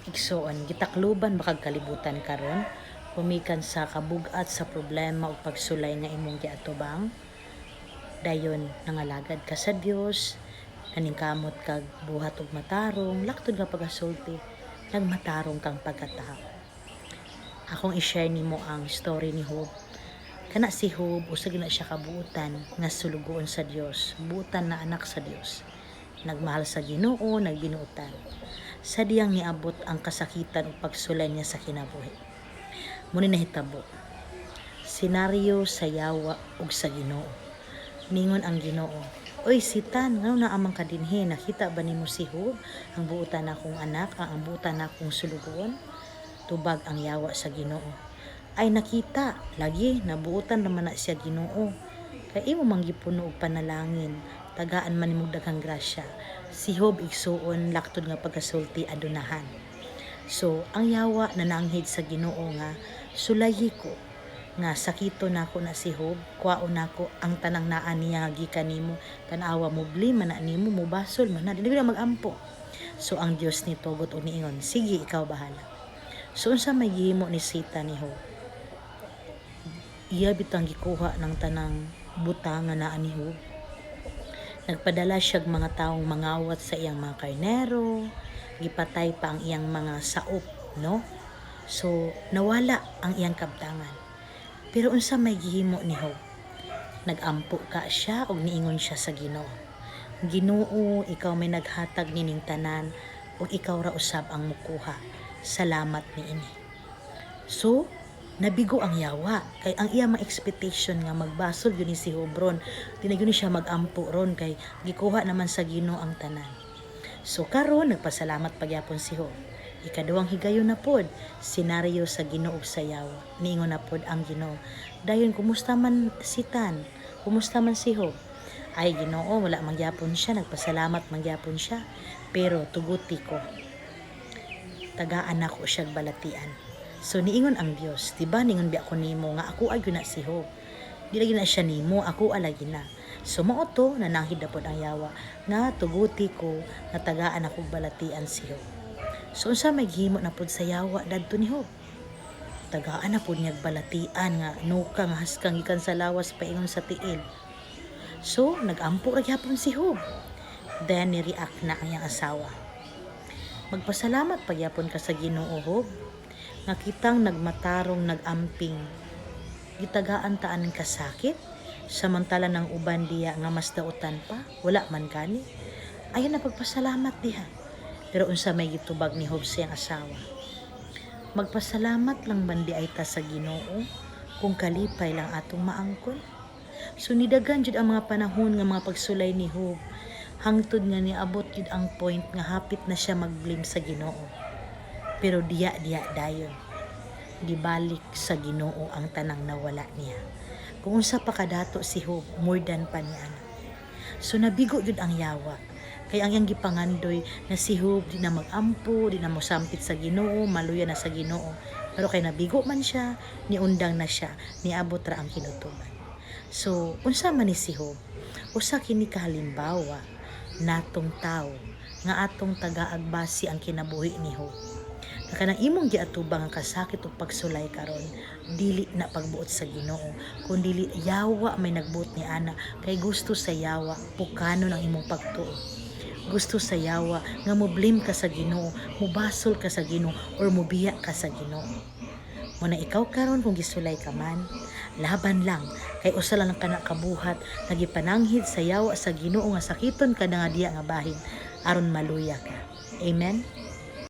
Igsoon, gitakluban ba kag kalibutan karon? Gumikan sa kabug-at sa problema ug pagsulay nga imong giatubang? Dayon nangalagad ka sa Dios, naningkamot kag buhat og matarong, laktod nga pagasulti, nagmatarong kang pagkatao. Akong i-share nimo ang story ni Job. Kana si Job, usa gyud na siya kabuutan nga sulugoon sa Dios, buutan na anak sa Dios. Nagmahal sa Ginoo, nagbinuutan. Sa diyang niabot ang kasakitan ug pagsulay niya sa kinabuhi. Mao ni nahitabo. Senaryo sa yawa ug sa Ginoo. Ningon ang Ginoo, "Oy Sitan, ngano naa man ka dinhi? Nakita ba nimo si Job, ang buutan nakong anak, ang buutan nakong sulugoon?" Tubag ang yawa sa Ginoo, "Ay nakita, lagi nabuutan naman na siya, Ginoo. Kay imo man gipuno og panalangin, tagaan man nimo daghang grasya. Si Job, igsuon, laktod nga pagkasulti adunahan." So, ang yawa nananghid sa Ginoo nga sulayi ko nga sakito nako na si Job, kuwaon nako ang tanang naa niya nga gikan nimo. Tan-awa, mo-blame man na nimo, mobasol man na, dili na magampo. So ang Dios nitugot og niingon, "Sige, ikaw bahala." So unsa may gihimo ni Satan ni Job? Iya bitang gikuha ng tanang butang nga naa ni Job. Nagpadala siya og mga taong mangawat sa iyang mga karnero, gipatay pa ang iyang mga saop, no? So nawala ang iyang kabtangan. Pero unsa may gihimo ni Job? Nagampo ka siya og niingon siya sa Ginoo, "Ginoo, ikaw may naghatag nining tanan ug ikaw ra usab ang mukuha. Salamat niini." So, nabigo ang yawa kay ang iya mga expectation nga magbasol gyud ni si Job ron, di na gyud ni siya magampo ron kay gikuha naman sa Ginoo ang tanan. So karon nagpasalamat pagyapon si Job. Ikaduhang higayon na pod, senaryo sa Ginoo ug sa yawa. Niingon na pod ang Ginoo, "Dayon kumusta man Sitan? Kumusta man si Job?" "Ay Ginoo, wala man gyapon siya, nagpasalamat man gyapon siya, pero tuguti ko, tagaan nako siya balatian." So niingon ang Dios, "Di ba ningon biya ko nimo nga ako ay na si Job? Di lagi na siya nimo, ako alagi na." So mao to, nananghid na pod ang yawa nga tuguti ko nga tagaan ako balatian si Job. So unsa may gihimo na pod sa yawa dadto ni Job? Tagaan na pod niya balatian nga nuka nga haskang gikan sa lawas paingon sa tiil. So nagampo ra gyapon si Job. Then ni-react na ang iyang asawa. "Magpasalamat pagyapon ka sa Ginoo, Job, nga kitang nagmatarong nagamping. Gitagaan ta aning kasakit, samantala ng uban diya nga mas dautan pa, wala man gani. Ayaw na pagpasalamat diha." Pero unsa may gitubag ni Job sa iyang asawa? "Magpasalamat lang man diay ta sa Ginoo kung kalipay lang atong maangkon." So nidagan jud ang mga panahon nga mga pagsulay ni Job hangtod nga niabot jud ang point nga hapit na siya mag-blame sa Ginoo. Pero diya diya dayon gibalik sa Ginoo ang tanang nawala niya. Kung unsa pa kadato si Job, more than pa niya ana. So nabigo jud ang yawa. Kay ang iyang gipangandoy na si Job di na magampo, di na mosampit sa Ginoo, maluya na sa Ginoo. Pero kay nabigo man siya, niundang na siya, niabot ra ang kinutuban. So, unsa man ni si Job? Usa kini kahalimbawa natong tao nga atong tagaagbasi ang kinabuhi ni Job. Nga kanang imong giatubang ang kasakit ug pagsulay karon, dili na pagbuot sa Ginoo, kun dili yawa may nagbuot ni ana, kay gusto sa yawa pukanon ang imong pagtuo. Gusto sa yawa nga mo-blame ka sa Ginoo, mobasol ka sa Ginoo or mobiya ka sa Ginoo. Mao na ikaw karon, kung gisulay ka man, laban lang, kay usa lang kana kabuhat nga gipananghid sa yawa sa Ginoo nga sakiton ka na nga diya nga bahin aron maluya ka. Amen.